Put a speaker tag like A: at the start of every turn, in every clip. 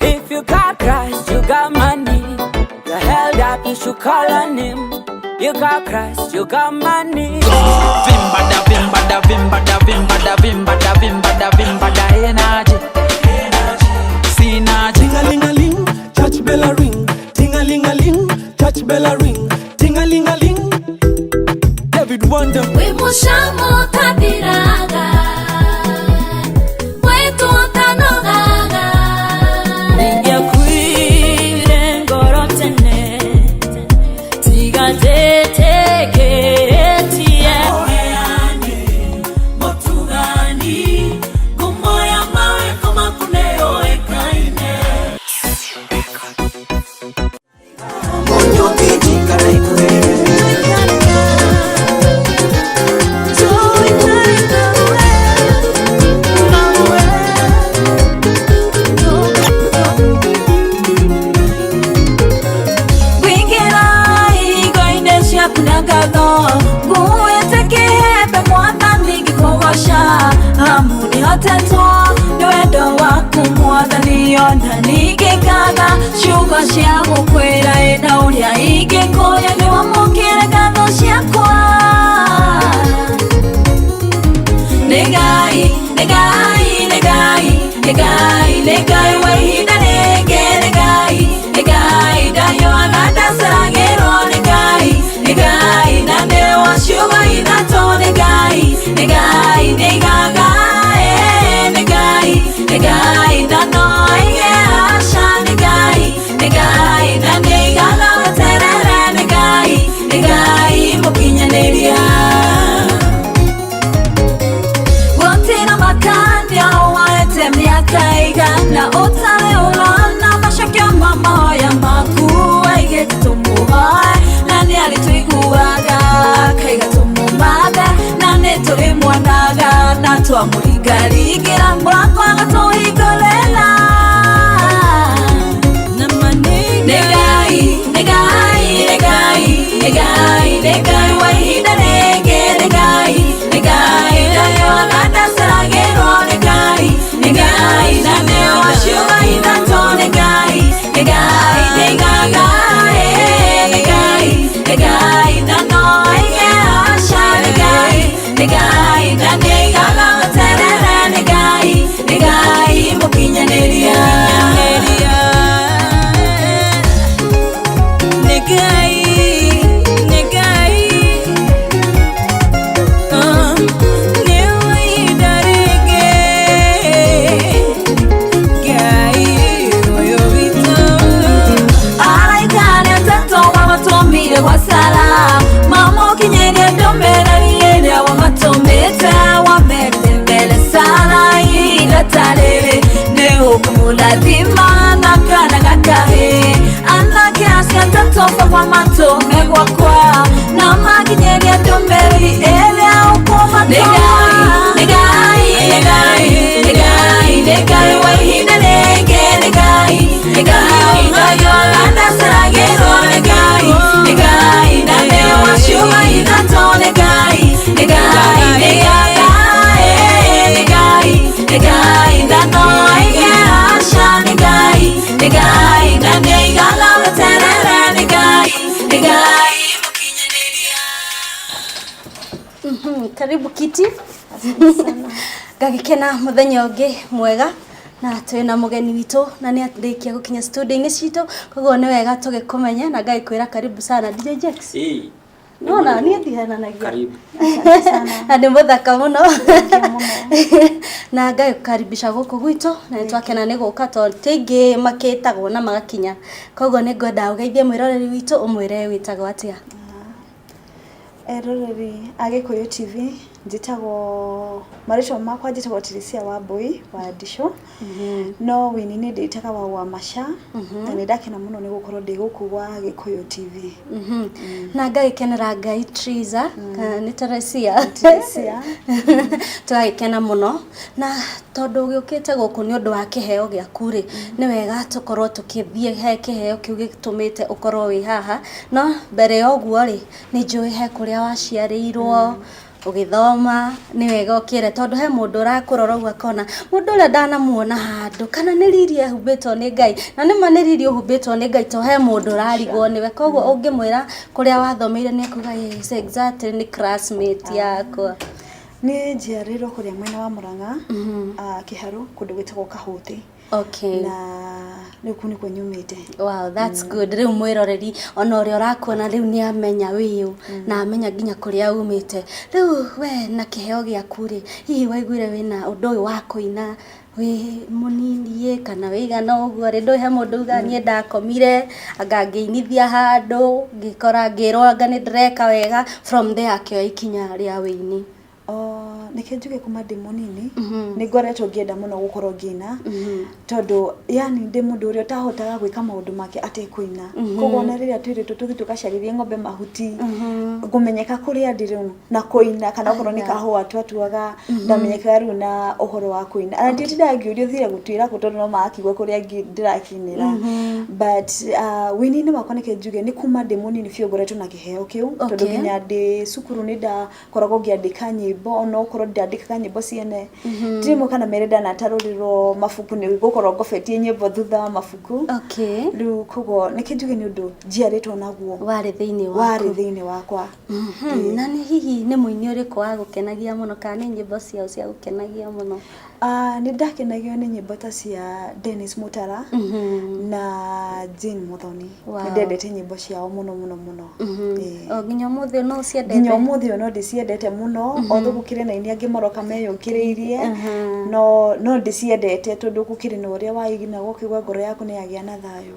A: If you got Christ, you got money. You're held up, you should call on him. You got Christ, you got money.
B: Vimbada, vimbada, vimbada, vimbada, vimbada, vimbada, vimbada, energy. Synergy.
C: Ting-a-ling-a-ling, church bell a ring. Ting-a-ling-a-ling, church bell a ring. Ting-a-ling-a-ling. David Wonder.
D: Wĩ mũcamo ũtathiraga, mwĩtũ ũtanogaga.
E: Nĩngĩakuire ngoro tene tiga njĩtĩkĩtie.
A: Oheani, mũtugani, ngumo ya mawĩko maku nĩyũĩkaine.
E: Ngũingĩra ihingo-inĩ ciaku na ngatho, nguĩte kĩhembe Mwathani ngĩkũgooca, amu nĩhotetwo nĩ wendo waku Mwathani, ona ningĩkaga ciugo cia gũkwĩra ĩ na ũrĩa ingĩkũria nĩwamũkĩre ngatho ciakwa. Nĩ Ngai, nĩ Ngai, nĩ Ngai, nĩ Ngai, nĩ Ngai wa ihinda rĩngĩ, nĩ Ngai, nĩ Ngai ndanyuaga ndaceragĩrwo, nĩ Ngai, nĩ Ngai na nĩ wa ciugo ithatũ, nĩ Ngai, nĩ Ngai nĩ igaga, ĩ, nĩ Ngai, nĩ Ngai na no aige aca, nĩ Ngai, nĩ Ngai na nĩ igaga weterere, nĩ Ngai, nĩ Ngai mũkinyanĩria. Gũtirĩ makania waete mĩaka igana ũtarĩ ũrona macokio ma mahoya maku aigĩte tũmũhoe na nĩ arĩtũiguaga akaiga tũmũmathe na nĩ tũrĩmuonaga na twamũringaringĩra mũrango agatũhingũrĩra. Nĩ Ngai, nĩ Ngai, nĩ Ngai, nĩ Ngai, nĩ Ngai wa ihinda rĩngĩ, nĩ Ngai, nĩ Ngai ndanyuaga ndaceragĩrwo, nĩ Ngai, nĩ Ngai na nĩ wa ciugo ithatũ, nĩ Ngai, nĩ Ngai nĩ igaga, ĩ, nĩ Ngai, nĩ Ngai na no aige aca, nĩ Ngai, nĩ Ngai na nĩ igaga weterere, nĩ Ngai, nĩ Ngai mũkinyanĩria.
A: Nĩ Ngai, nĩ Ngai, nĩ wa ihinda rĩngĩ, Ngai ũyũ witũ.
E: Araika nĩ atatũ wamatũmire gwa Sara mamũkinyĩrie ndũmĩrĩri ĩrĩa wamatũmĩte wamerire mbere Sara ihinda ta rĩrĩ nĩ ũkũmũrathima na kana gakahĩ anake acio atatũ baba matũme gwakwa na makinyĩrie ndũmĩrĩri ĩrĩa ũkũmatũma. Nĩ Ngai, nĩ Ngai, nĩ Ngai, nĩ Ngai, nĩ Ngai wa ihinda rĩngĩ, nĩ Ngai, nĩ Ngai ndanyuaga ndaceragĩrwo, nĩ Ngai, nĩ Ngai na nĩ wa ciugo ithatũ, nĩ Ngai, nĩ Ngai nĩ igaga, ĩ, nĩ Ngai, nĩ Ngai na no aige aca, nĩ Ngai, nĩ Ngai na nĩ igaga weterere, nĩ Ngai, nĩ Ngai mũkinyanĩria.
F: Karibu kiti ngagĩkena mũthenya ũngĩ mwega na twĩna mũgeni witũ na nĩ arĩkia gũkinya studio-inĩ citũ, koguo nĩ wega tũgĩkũmenye na ngagĩkwĩra karibu sana DJ Jex.
G: Ĩĩ.
F: Nona niĩ ndihenanagia.
G: Karibu.
F: Na nĩ mũthaka mũno na ngagĩkaribisha gũkũ gwitũ na nĩ twakena nĩ gũka tondũ ti aingĩ makĩtagwo na magakinya, koguo nĩ ngwenda ũgeithie mwĩroreri witũ ũmwĩre wĩtagwo atĩa.
H: Eroreri a Gĩkũyũ TV, njĩtagwo marĩtwa makwa njĩtagwo Tirisia Wambui wa Ndicũ, no wĩini-inĩ ndĩtaga wa Wamaca, na nĩ ndakena mũno nĩ gũkorwo ndĩ gũkũ gwa Gĩkũyũ TV.
F: Na ngagĩkenera Ngai Triza kana nĩ Teresia.
H: Teresia.
F: Tũgagĩkena mũno na tondũ ũgĩũkĩte gũkũ nĩ ũndũ wa kĩheo gĩaku rĩ, nĩ wega tũkorwo tũkĩthiĩ he kĩheo kĩu gĩtũmĩte ũkorwo wĩ haha, no mbere ya ũguo rĩ, nĩ njũĩ he kũrĩa waciarĩirwo. Ũgĩthoma nĩ wega ũkĩre, tondũ he mũndũ ũrakũrora ũguo akona mũndũ ũrĩa ndanamuona handũ, kana nĩ riri ehumbĩtwo nĩ Ngai. Na nĩma nĩ riri ũhumbĩtwo nĩ Ngai, to he mũndũ ũrarigwo nĩwe. Koguo ũngĩmwĩra kũrĩa wathomeire nĩ ekuga yes, exactly nĩ classmate yakwa.
H: Niĩ njiarĩirwo kũrĩa mwena wa Murang'a, Kĩharũ, kũndũ gwĩtagwo Kahũtĩ. Na rĩu kũu nĩkuo nyumĩte.
F: Wow, that's good. Rĩu mwĩroreri ona ũrĩa ũrakuona rĩu nĩ amenya wĩũ na amenya nginya kũrĩa umĩte. Rĩu we na kĩheo gĩaku rĩ, hihi waiguire wĩna ũndũ ũyũ wa kũina wĩ mũnini ĩ kana wĩigana ũguo rĩ? Ndũĩ he mũndũ ugaga niĩ ndakomire anga ngĩinithia handũ ngĩkora ngĩrwo anga nĩ ndĩreka wega, from there akĩoya ikinya rĩa wĩini.
H: Reke njuge kuma ndĩ mũnini nĩ ngoretwo ngĩenda mũno gũkorwo ngĩina, tondũ yani ndĩ mũndũ ũrĩa ũtahotaga gwĩka maũndũ make atekũina. Koguo ona rĩrĩa twĩrĩtwo tũthiĩ tũgacarĩrie ng'ombe mahuti, ngũmenyeka kũrĩa ndĩ rĩu na kũina, kana okorwo nĩ kahũa twatuaga, ndamenyekaga rĩu na ũhoro wa kũina. Na nditindaga ngĩũrio thire gũtuĩra kũ, tondũ no marakĩigua kũrĩa ndĩrakĩinĩra. But wĩini-inĩ wakwa reke njuge nĩ kuma ndĩ mũnini biũ ngoretwo na kĩheo kĩu, tondũ nginya ndĩ cukuru nĩ ndakoragwo ngĩandĩka nyĩmbo, ona okorwo ndandĩkaga nyĩmbo ciene. Ndirĩ kana mere ndanatarũrĩrwo mabuku nĩ gũkorwo ngobetie nyĩmbo thutha wa mabuku. Rĩu koguo reke njuge nĩ ũndũ njiarĩtwo naguo.
F: Warĩ thĩinĩ waku.
H: Warĩ thĩinĩ wakwa.
F: Na nĩ hihi nĩ mũini ũrĩkũ wagũkenagia mũno, kana nĩ nyĩmbo ciao ciagũkenagia mũno?
H: Nĩ ndakenagio nĩ nyĩmbo ta cia Dennis Mutara na Jane Muthoni. Nĩ ndendete nyĩmbo ciao mũno mũno mũno.
F: O nginya ũmũthĩ no ũciendete?
H: Nginya ũmũthĩ ũyũ no ndĩciendete mũno, although gũkĩrĩ na aini angĩ maroka meyũkĩrĩirie, no ndĩciendete tondũ gũkĩrĩ na ũrĩa waigua ũkaigua ngoro yaku nĩ yagĩa na thayũ.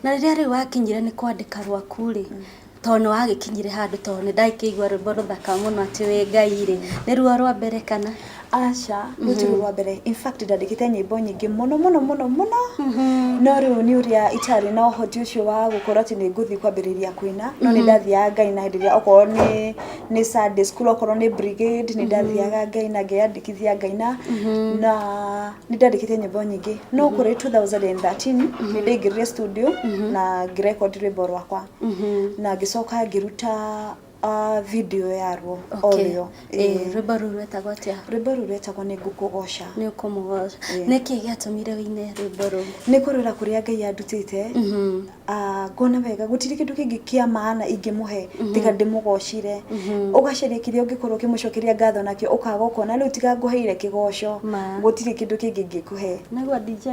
F: Na rĩrĩa rĩu wakinyire nĩ kwandĩka rwaku rĩ, tondũ nĩ wagĩkinyire handũ, tondũ nĩ ndakĩigua rwĩmbo rũthaka mũno atĩ wĩ Ngai rĩ, nĩ ruo rwa mbere kana?
H: Aca, rũu ti ruo rwa mbere. In fact ndandĩkĩte nyĩmbo nyingĩ mũno mũno mũno mũno, no rĩu nĩ ũrĩa itarĩ na ũhoti ũcio wa gũkorwo atĩ nĩ ngũthiĩ kwambĩrĩria kũina, no nĩ ndathiaga ngaina hĩndĩ ĩrĩa okorwo nĩ Sunday school, okorwo nĩ brigade, nĩ ndathiaga ngaina, ngeyandĩkithia ngaina, na nĩ ndandĩkĩte nyĩmbo nyingĩ. No kũrĩ 2013 nĩ ndaingĩrire studio na ngĩrekondi rwĩmbo rwakwa, na ngĩcoka ngĩruta video yaruo o rĩo.
F: Rwĩmbo rũu rwetagwo atĩa?
H: Rwĩmbo rũu rwetagwo Nĩ Ngũkũgoca.
F: Nĩ ũkũmũgoca. Nĩkĩ gĩatũmire ũine rwĩmbo rũu?
H: Nĩ kũrora kũrĩa Ngai andutĩte, ngona wega gũtirĩ kĩndũ kĩngĩ kĩa maana ingĩmũhe tiga ndĩmũgocire. Ũgacaria kĩrĩa ũngĩkorwo ũkĩmũcokeria ngatho nakĩo, ũkaga ũkona rĩu tiga ngũheire kĩgoco, gũtirĩ kĩndũ kĩngĩ ingĩkũhe.
F: Naigua DJ,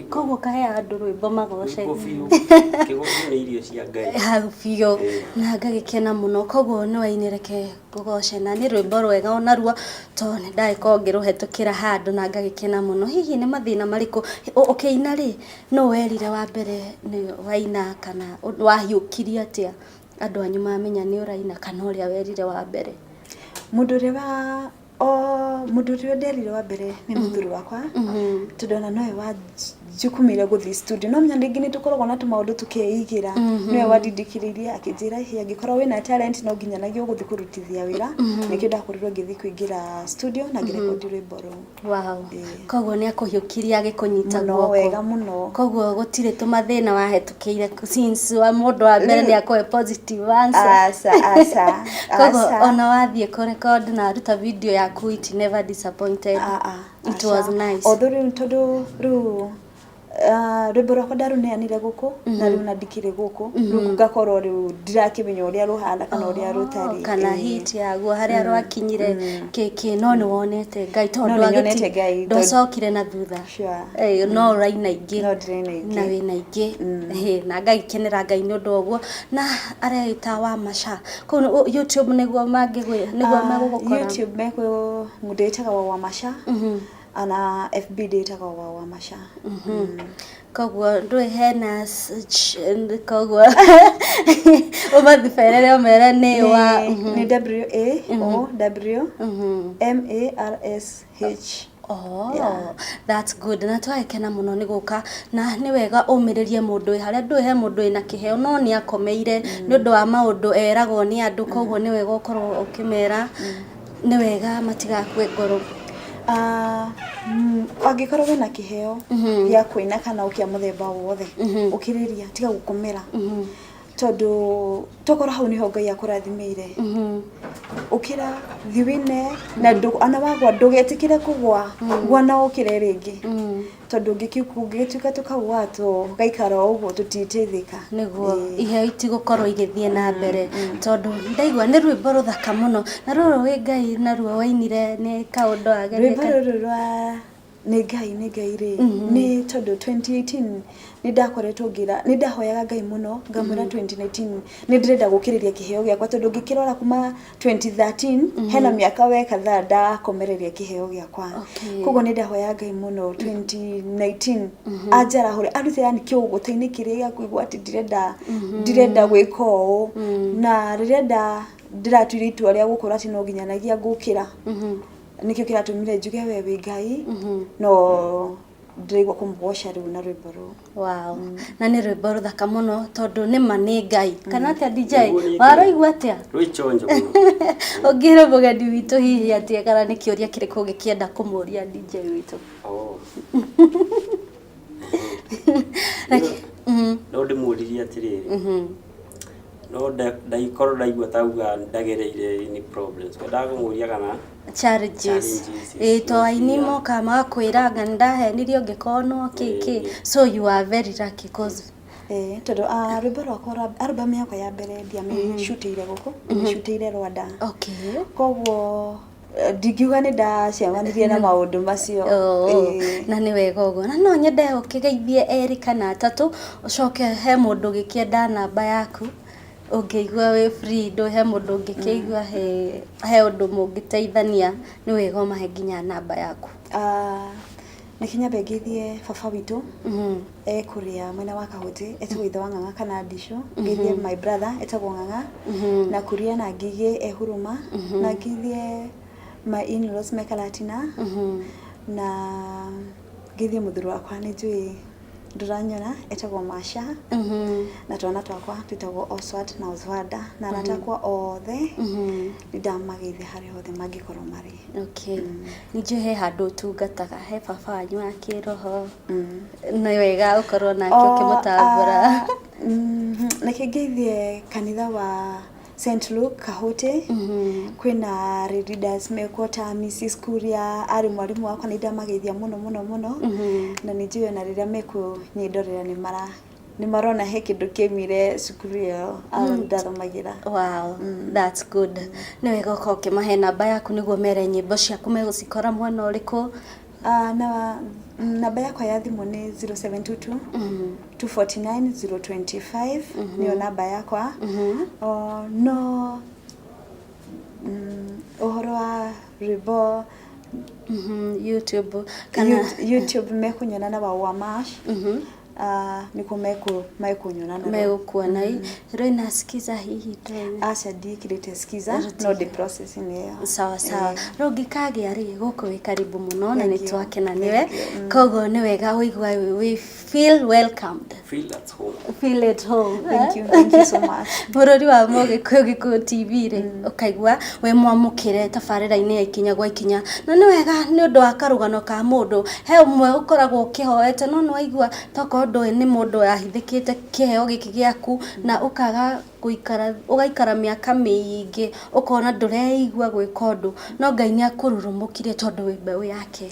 F: koguo ũkahe andũ rwĩmbo magoce.
G: Kĩgoco nĩ irio cia Ngai.
F: Hau biũ, na ngagĩkena mũno. Koguo nĩ wainire Reke Ngũgoce, na nĩ rwĩmbo rwega onaruo, tondũ nĩ ndagĩkorwo ngĩrũhetũkĩra handũ na ngagĩkena mũno. Hihi nĩ mathĩna marĩkũ, ũkĩina rĩ, nũ werire wa mbere nĩ waina, kana wahiũkirie atĩa andũ anyu mamenya nĩ ũraina, kana ũrĩa werire wa mbere?
H: Mũndũ ũrĩa wa o mũndũ ũrĩa nderire wa mbere nĩ mũthuri wakwa, tondũ ona nowe wanjukumire gũthiĩ studio. No menya rĩngĩ nĩ tũkoragwo na tũmaũndũ tũkeigĩra, nĩwe wandindĩkĩrĩirie akĩnjĩra, "Hĩ, angĩkorwo wĩna talent no nginyanagia ũgũthiĩ kũrutithia wĩra." Nĩkĩo ndakorirwo ngĩthiĩ kũingĩra studio na ngĩrekondi rwĩmbo rũu.
F: Koguo nĩ akũhiũkirie agĩkũnyita
H: Mũno,
F: guoko.
H: wega mũno.
F: Koguo gũtirĩ tũmathĩna wahetũkĩire, since wa mũndũ wa mbere nĩ akũhe positive answer.
H: Aca, aca.
F: Koguo
H: aca.
F: ona wathiĩ kũrecord na waruta video yaku, it never disappointed. It was nice.
H: Although rĩu tondũ rĩu rwĩmbo rwakwa ndarũneanire gũkũ na rĩu na ndikĩrĩ gũkũ, rĩu ngakorwo rĩu ndirakĩmenya ũrĩa rũhana kana ũrĩa rũtariĩ.
F: Kana hit yaguo harĩa rwakinyire kĩkĩ, no nĩ wonete Ngai tondũ
H: No nĩ nyonete Ngai,
F: ndwacokire na thutha. No ũraina ingĩ.
H: No ndĩraina ingĩ.
F: Na wĩna ingĩ. Na ngagĩkenera Ngai nĩ ũndũ wa ũguo. Na areĩta wa Macha kũu YouTube nĩguo mangĩgwĩ nĩguo megũgũkora?
H: YouTube mekũ ndĩĩtaga wa Macha, ana FB ndĩĩtagwo wa Macha.
F: Koguo ndũĩ hena, koguo ũmathiberere ũmere nĩ wa
H: Nĩ WAOW MARSH.
F: Oh, that's good. Na twagĩkena mũno nĩ gũka, na nĩ wega ũmĩrĩrie mũndũ wĩ harĩa. Ndũĩ he mũndũ wĩna kĩheo no nĩ akomeire nĩ ũndũ wa maũndũ eragwo nĩ andũ. Koguo nĩ wega ũkorwo ũkĩmera nĩ wega matigakue ngoro.
H: Angĩkorwo wĩna kĩheo gĩa kũina kana o kĩa mũthemba o wothe, ũkĩrĩria, tiga gũkomera. Tondũ tokorwo hau niho Ngai akũrathimĩire, ũkĩra thi wine na ona wagwa ndũgetĩkĩre kũgwa, gwa na ũkĩre rĩngĩ, tondũ ũngĩgĩtuĩka tũkauga tũgaikara o ũguo tũtiteithĩka.
F: Nĩguo iheo itigũkorwo igĩthiĩ na mbere, tondũ ndaigua nĩ rwĩmbo rũthaka mũno, na rũrũ wĩ Ngai naruo wainire nĩ kaũndũ ageria.
H: Rwĩmbo rũrũ rwa nĩ Ngai, nĩ Ngai rĩ, nĩ tondũ 2018 nĩ ndakoretwo ngĩra, nĩ ndahoyaga Ngai mũno, ngamwĩra 2019 nĩ ndĩrenda gũkĩrĩria kĩheo gĩakwa, tondũ ngĩkĩrora kuma 2013 hena mĩaka we kadhaa ndakomereria kĩheo gĩakwa. Koguo nĩ ndahoyaga Ngai mũno 2019 anjarahũre, arute yani kĩũgũta-inĩ kĩrĩa gĩa kũigua atĩ ndirenda gwĩka ũũ, na rĩrĩa ndĩratuire itua rĩa gũkorwo atĩ no nginyanagia ngũkĩra, nĩkĩo kĩratũmire njuge we wĩ Ngai, no ndĩraigua kũmũgoca rĩu na rwĩmbo rũu.
F: Wow. Na nĩ rwĩmbo rũthaka mũno, tondũ nĩ ma nĩ Ngai. Kana atĩa, DJ?
G: Nĩguo, nĩ Ngai.
F: Waroigua atĩa?
G: Rwĩ chonjo mũno.
F: Ũngĩra mũgeni witũ hihi atĩa, kana nĩ kĩũria kĩrĩkũ ũngĩkĩenda kũmũria DJ witũ?
G: Oh.
F: Reke.
G: No ndĩmũririe atĩrĩrĩ, no ndaikorwo ndaigua tauga ndagereire any problems, kwendaga kũmũria kana
F: challenges.
G: Challenges,
F: Ĩ to aini
G: yeah.
F: moka magakwĩra anga nĩndahenirio ngĩkonwo kĩkĩ. So you are very lucky 'cause
H: Eh, tondũ rwĩmbo rwakwa rwa album yakwa ya mbere ndiamĩcutĩire gũkũ, ndĩmĩcutĩire Rwanda. Koguo ndingiuga nĩ ndacemanirie na maũndũ macio.
F: Oh,
H: Ĩĩ.
F: na nĩ wega ũguo, na no nyende ũkĩgeithie erĩ kana atatũ, ũcoke he mũndũ ũgĩkĩenda namba yaku, ũngĩigua wĩ free, ndũ he mũndũ ũngĩkĩigua he ũndũ mũngĩteithania, nĩ wega ũmahe nginya namba yaku.
H: Ah, nĩ nyambe ngeithie baba witũ e kũrĩa mwena wa Kahũtĩ, etagwo ithe wa Ng'ang'a kana Ndicũ. Ngeithie my brother etagwo Ng'ang'a na kuria, na ngigĩ e Huruma, na ngeithie my in-laws me Karatina, na ngeithie mũthuri wakwa, nĩ njũĩ ndũranyona, etagwo Masha, na twana twakwa twĩtagwo Oswald na Oswalda, na arata akwa othe nĩ ndamageithia harĩa hothe mangĩkorwo marĩ.
F: Okay. Ningĩ he handũ ũtungataga, he baba wanyu wa kĩroho, nĩ wega ũkorwo nake ũkĩmũtambũra.
H: Reke ngeithie kanitha wa St Luke Kahũtĩ, kwĩna leaders mekuo ta Mrs Kuria, arĩ mwarimũ wakwa, nĩ ndamageithia mũno mũno mũno, na nĩ njũĩ ona rĩrĩa mekũnyindorera nĩ marona he kĩndũ kĩaumire cukuru ĩyo ndathomagĩra.
F: Wow, that's good. Nĩ wega ũkorwo ũkĩmahe namba yaku nĩguo mere nyĩmbo ciaku megũcikora mwena ũrĩkũ.
H: Ah, na namba yakwa ya thimũ nĩ 0722 249 025, nĩyo namba yakwa. O, no ũhoro wa rwĩmbo,
F: YouTube kana
H: YouTube mekũnyona na wa Mash. Ah, nĩkuo mekũnyona naruo.
F: Megũkuona rwĩna skiza hihi ndũĩ?
H: Aca, ndiĩkĩrĩte skiza, no ndĩ processing ĩyo.
F: Sawa sawa. Rũngĩkagĩa rĩ, gũkũ wĩ karibu mũno na
H: Thank
F: nĩ
H: you.
F: twakena nĩwe, koguo nĩ wega ũigua wĩ feel welcomed.
G: Feel at home.
F: Feel at home.
H: Thank you, thank you so much.
F: Bũrũri wa Mũgĩkũyũ, Gĩkũyũ TV rĩ, ũkaigua wĩ mwamũkĩre tabarĩra-inĩ ya Ikinya gwa Ikinya, na nĩ wega nĩ ũndũ wa karũgano ka mũndũ, he ũmwe ũkoragwo ũkĩhoete, no nĩ waigua tokorwo ndũĩ nĩ mũndũ yahithĩkĩte kĩheo gĩkĩ gĩaku, na ũkaga gũikara, ũgaikara mĩaka mĩingĩ ũkona ndũreigua gwĩka ũndũ, no Ngai nĩ akũrurumũkirie tondũ wĩ mbeũ yake,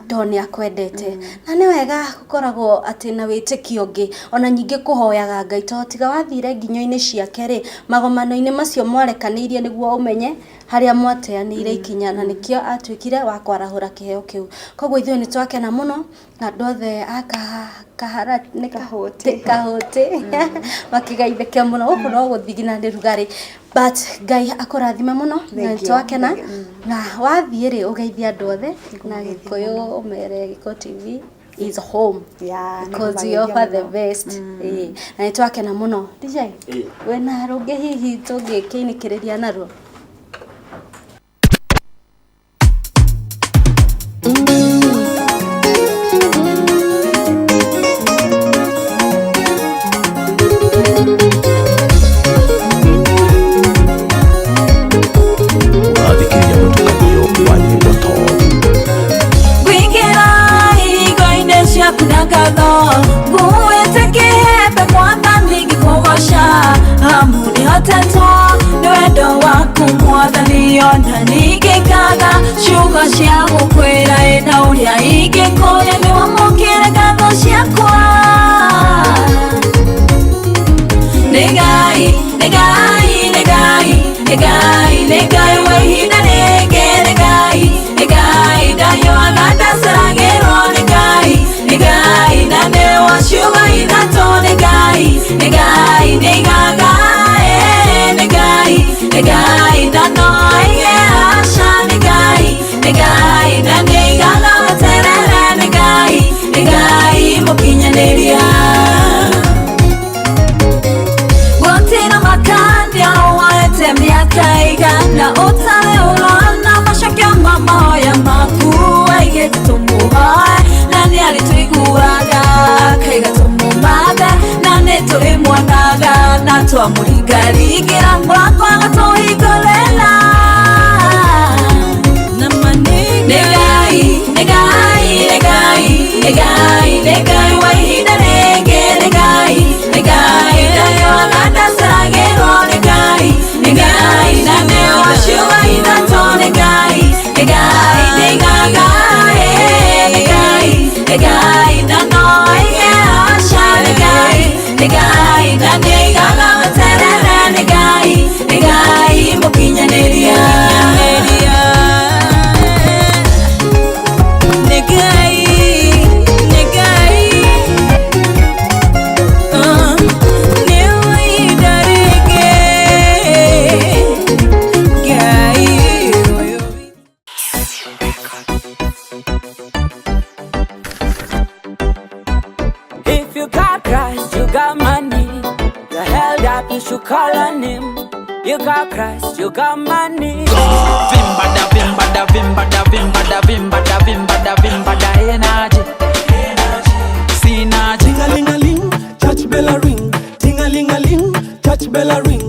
F: tondũ nĩ akwendete, na nĩ wega gũkoragwo atĩ na wĩtĩkio ũngĩ ona nyingĩ kũhoyaga Ngai, tondũ tiga wathire nginyo-inĩ ciake rĩ, magomano-inĩ macio mwarekanĩirie nĩguo ũmenye harĩa mwateanĩire ikinya, na nĩkĩo atuĩkire wa kwarahũra kĩheo kĩu. Koguo ithuĩ nĩ twakena mũno, na andũ othe a kahara nĩ
H: Kahũtĩ.
F: Kahũtĩ makĩgeithĩke mũno. Gũkũ no gũthigina nĩ rugarĩ, but Ngai akũrathime mũno na
H: Thank
F: nĩ
H: you.
F: twakena.
H: Thank you.
F: Na wathiĩ rĩ, ũgeithie andũ othe na Gĩkũyũ, ũmere Gĩkũyũ TV is home
H: Yeah, nĩ
F: because we offer the
H: kũmageithia mũno.
F: best. Ĩĩ. Na nĩ twakena mũno. DJ,
G: Ĩĩ.
F: wĩna rũngĩ hihi tũngĩkĩinĩkĩrĩria naruo?
I: Ũrathikĩrĩria mũtukanio wa nyĩmbo top.
E: Ngũingĩra ihingo-inĩ ciaku na ngatho, nguĩte kĩhembe, Mwathani, ngĩkũgoca. Nyotetwo nĩ wendo waku mwathani ona ningĩkaga ciugo cia gũkwĩra ĩna ũrĩa ingĩkũria nĩ wamũkĩre ngatho ciakwa. Nĩ Ngai, nĩ Ngai, nĩ Ngai, nĩ Ngai, nĩ Ngai wa ihinda rĩngĩ, nĩ Ngai, nĩ Ngai ndanyuaga ndaceragĩrwo, nĩ Ngai, nĩ Ngai na nĩ wa ciugo ithatũ, nĩ Ngai, nĩ Ngai nĩ igaga, nĩ Ngai, nĩ Ngai na no aige aca, nĩ Ngai, nĩ Ngai na nĩ igaga weterere, nĩ Ngai, nĩ Ngai mũkinyanĩria. Gũtirĩ makandia waete mĩaka igana ũtarĩ ũrona macokio ma mahoya maku aigĩte tũmũhoe na nĩ arĩtũiguaga akaiga tũmũmathe na nĩ tũrĩmuonaga na twamũringaringĩra mũrango agatũhingũrĩra. Nĩ Ngai, nĩ Ngai, nĩ Ngai, nĩ Ngai, nĩ Ngai wa ihinda rĩngĩ, nĩ Ngai, nĩ Ngai ndanyuaga ndaceragĩrwo, nĩ Ngai, nĩ Ngai na nĩ wa ciugo ithatũ, nĩ Ngai, nĩ Ngai nĩ igaga, nĩ Ngai, nĩ Ngai na no aige aca, nĩ Ngai, nĩ Ngai na nĩ igaga weterere, nĩ Ngai, nĩ Ngai mũkinyanĩria. Nĩ Ngai, nĩ Ngai, nĩ wa ihinda rĩngĩ, Ngai ũyũ.
A: If you got Christ, you got money. You're held up, you should call on him. You got Christ, you got money.
B: Vimbada, vimbada, vimbada, vimbada, vimbada, vimbada, vimbada, energy. Synergy.
C: Ting-a-ling-a-ling, church bell a ring. Ting-a-ling-a-ling, church bell a ring.